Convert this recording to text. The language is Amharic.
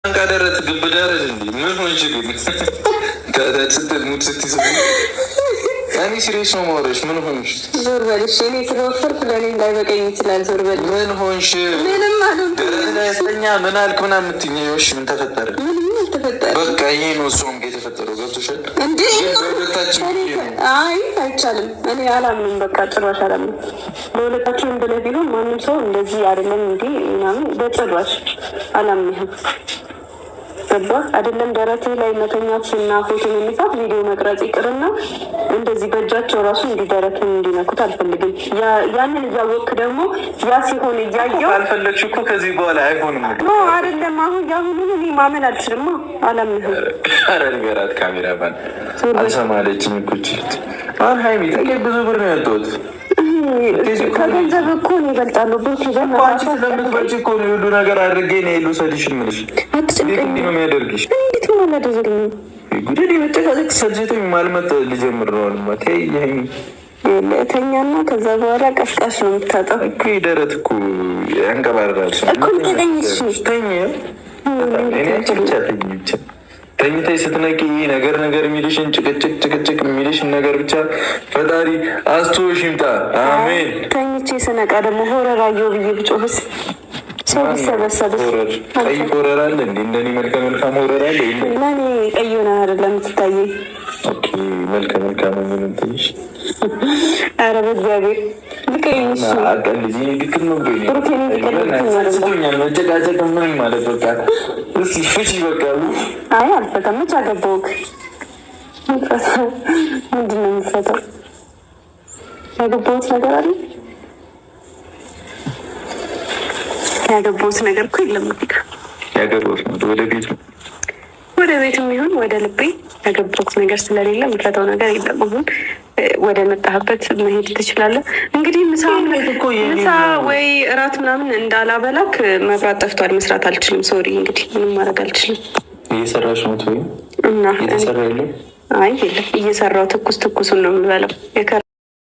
ደረት ግብዳ አይደል እንዴ? ምን ሆንሽ ግን? ስትል mood ስትይዝ እኔ serious ነው የማወራሽ። ምን ሆንሽ? ዞር በል እሺ። እኔ ስለወፈርኩ ለእኔ ላይበቀኝ ይችላል። ዞር በል። ምን ሆንሽ? ምንም አልሆንኩም። ደረት ላይ ያስተኛ ምን አልክ ምናምን የምትይኝ፣ እሺ ምን ተፈጠረ? ምንም አልተፈጠረም። በቃ ይሄ ነው እሷም ጋር የተፈጠረው፣ ገብቶሻል? እንዴ? ግን በሁለታችን ጊዜ ነው። አይ አይቻልም። እኔ አላምንም። በቃ ጭራሽ አላምንም። በሁለታችንም ብለህ ቢሆን ማንም ሰው እንደዚህ አይደለም እንዲ ምናምን በጭራሽ አላምንህም። ገባ አይደለም? ደረትህ ላይ መተኛት እና ፎቶ መነሳት፣ ቪዲዮ መቅረጽ ይቅርና እንደዚህ በእጃቸው ራሱ እንዲህ ደረትን እንዲነኩት አልፈልግም። ያንን እያወቅህ ደግሞ ያ ሲሆን እያየው ካልፈለግሽ እኮ ከዚህ በኋላ አይሆንም። No፣ አይደለም። አሁን ያሁኑን እኔ ማመን አልችልማ። አላምንህም። ኧረ ንገራት፣ ካሜራማን አልሰማለችኝ እኮ ይህች ልጅ። አሁን ሀይሚ እንዴት ብዙ ብር ነው ያወጣሁት። ከገንዘብ እኮ እኔ እበልጣለሁ። ብሩክ። እኮ አንቺ ስለምትበልጪ እኮ ነው የሁሉ ነገር አድርጌ ነው ልውሰድሽ የምልሽ። እንዴት አትጭንቀኝ። እንዲህ ነው የሚያደርግሽ? እንዴት ምን አላደረገኝም? ጉድ! መጨቃጨቅ ሰልችቶኝ ማልመጥ ልጀምር ነው። አሁንማ ተይ ሀይሚ። እተኛና ከዛ በኋላ ቀስቃሽ ነው የምታጣው። እኮ ደረት እኮ ያንቀባርራል። እኮ ልቀቀኝ። እሺ። ተኝ። እኔ አንቺ ብቻ ተኝ ብቻ። ተኝተሽ ስትነቂ ነገር ነገር የሚልሽን፣ ጭቅጭቅ ጭቅጭቅ የሚልሽን ነገር ብቻ ፈጣሪ አስተውሽ ይምጣ። አሜን። ተኝቼ ስነቃ ደግሞ horror አየሁ ብዬ ብጮህስ፣ ሰው ቢሰበሰብስ? Horror? ቀይ horror አለ እንዴ? እንደኔ መልከ መልካም horror አለ? ለእኔ ቀይ ሆነ አይደለም የምትታየኝ። Okay፣ መልከ መልካም ምን ትይሽ? ኧረ በእግዚአብሔር ልቀኝ። እሺ። አቀልጂ ድክም ነው። ብሩኬ፣ እኔ እየቀለድኩኝ አይደለም። ሰልችቶኛል። መጨቃጨቅ ምንም ማለት በቃ እስኪ ፍቺ በቃ። አይ አልፈታም። መች አገባሁህ? ምንድን ነው የምፈታው? ያገባሁት ነገር አለ? ያገባሁት ነገር እኮ የለም እዚህ ጋር። ያገባሁት ነው ወደ ቤቱ። ወደ ቤትም ይሁን ወደ ልቤ ያገባሁት ነገር ስለሌለ የምፈታው ነገር የለም። አሁን ወደ መጣህበት መሄድ ትችላለህ። እንግዲህ ምሳ እኮ የኔ ምሳ ወይ እራት ምናምን እንዳላበላክ መብራት ጠፍቷል። መስራት አልችልም። Sorry፣ እንግዲህ ምንም ማድረግ አልችልም። እየሰራሽ ነው ወይ? እና እየተሰራ የለም? አይ የለም፣ እየሰራው ትኩስ ትኩሱን ነው የምበላው።